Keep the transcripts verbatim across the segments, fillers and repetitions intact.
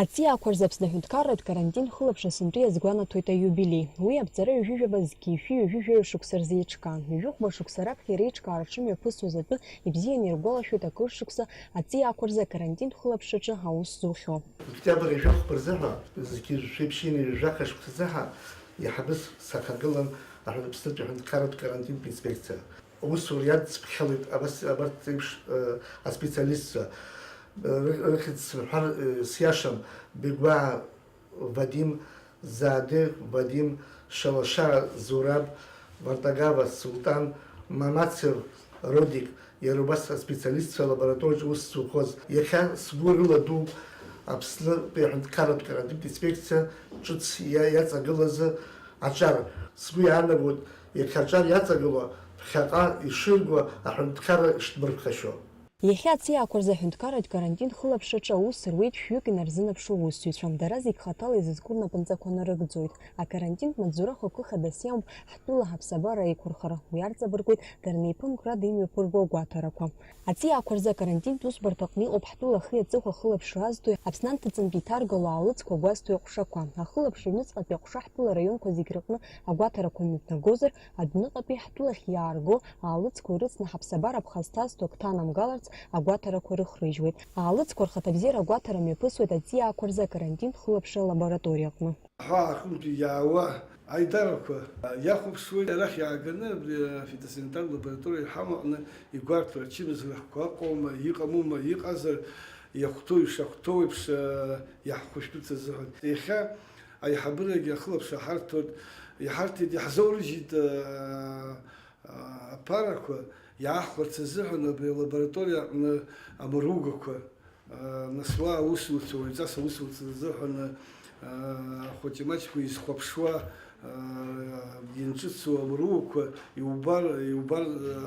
Аҵиаақәа рзы Аԥсны аҳәынҭқарратә карантин хылаԥшра сынтәа иазгәанаҭоит аиубилеи. Уи аԥҵара ҩажәижәаба зқьи шәи ҩажәи жәаҩа шықәса рзы еиҿкаан. Ҩажәи хәба шықәса раԥхьа иара иҿкаара шымҩаԥысуаз атәы ибзианы иргәалашәоит акыр шықәса аҵиаақәа рзы акарантин хылаԥшраҿы аус зухьоу. Октиабр ҩажәи хәба рзыҳәа, зқьи жәшәи ԥшьынҩажәи жәаха шықәса азыҳәа, иаҳабыс сахагылан аҳәын-, Аԥснытәи аҳәынҭқарратә карантинтә инспекциа. Аусура иадсыԥхьалеит абас, абарҭ еиԥш, э, аспециалистцәа. Э, ры-, рыхьӡ сымҳәар, э, сиашам, Бегәаа Вадим, Зааде Вадим, Шалашаа Зураб, Вартагава Султан, Мамацев Родик, иара убас аспециалистцәа алабораториаҿы аус зуқәоз. Иахьа сгәы рыладууп Аԥснытәи аҳәынҭқарратә карантинтә инспекциа ҿыц иа-, иаҵагылазы аҿар. Сгәы иаанагоит, иахьа аҿар иаҵагылоу ԥхьаҟа ишырго аҳәынҭқарра ишҭмырԥхашьо. Иахьа аҵиаақәа рзы аҳәынҭқарратә карантин хылаԥшраҿы аус руеит шәҩык инарзынаԥшуа усзуҩцәа. Дара зегь хаҭала изызку рнапынҵақәа нарыгӡоит. Акарантинтә маҵзура хықәкы хадас иамоуп ҳтәыла ҳаԥсабара аиқәырхара. Уи арҵабыргуеит дара неиԥымкрада имҩаԥырго агәаҭарақәа. Аҵиаақәа рзы акарантинтә усбарҭаҟны иҟоуп ҳтәыла ахи аҵыхәа ахылаԥшра азҭои Аԥсны анҭыҵынтә иҭаргало аалыҵқәа агәазҭои аҟәшақәа. Ахылаԥшра аҩныҵҟатәи аҟәша ҳтәыла араионқәа зегь рыҟны агәаҭарақәа мҩаԥнагозар, адәныҟатәи ҳтәылахь иаарго аалыҵқәа ирыцны ҳаԥсабара ԥхасҭазҭо агәҭа анамгаларц агәаҭарақәа рыхрыжьуеит. Аалыҵқәа рхаҭабзиара агәаҭара мҩаԥысуеит аҵиаақәа рзы акарантинтә хылаԥшра алабораториаҟны. Аҳәаа аҟынтәи иаауа аидарақәа иахәаԥшуеит арахь иааганы абри афитосанитар лабораториа иҳамоу аҟны игәарҭо ачымазарақәа ыҟоума, иҟамума, иҟазар иахәҭоу, ишахәҭоу еиԥш, а, иаҳхәышәтәырц азыҳәан. Иахьа аиҳабырагьы ахылаԥшра ҳарҭоит, иҳарҭеит, иаҳзоурыжьит, а, а, аԥарақәа иаахәарц азыҳәан абри алабораториа аҟны амыругақәа, а, нас уа аусуцәа, уаҩҵас аусуцәа рзыҳәан, а, ахәыҷы-маҷқәа изхәаԥшуа, а, инҿыцу амыругақәа иубар, иубар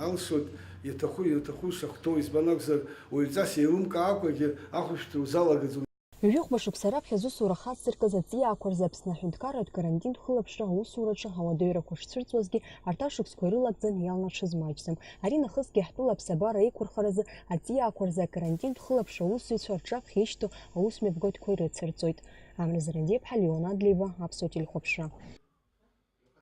алшоит, иаҭаху, иаҭаху шахәҭоу, избан акәзар, уаҩҵас еилымкаакәагьы ахәышәтәра узалагаӡом. Ҩажәи хәба шықәса раԥхьа зусура хацзыркыз аҵиаақәа рзы Аԥсны аҳәынҭқарратә карантинтә хылаԥшра аусураҿы ауадаҩрақәа шцәырҵуазгьы, арҭ ашықәсқәа ирылагӡан иалнаҽыз маҷӡам. Ари нахысгьы ҳтәыла аԥсабара аиқәырхаразы аҵиаақәа рзы акарантинтә хылаԥшра аусзуҩцәа рҿаԥхьа ишьҭоу аус мҩаԥгатәқәа ирыцырҵоит. Амра Зарандиаԥҳа, Леон Адлеиба, Аԥсуа телехәаԥшра.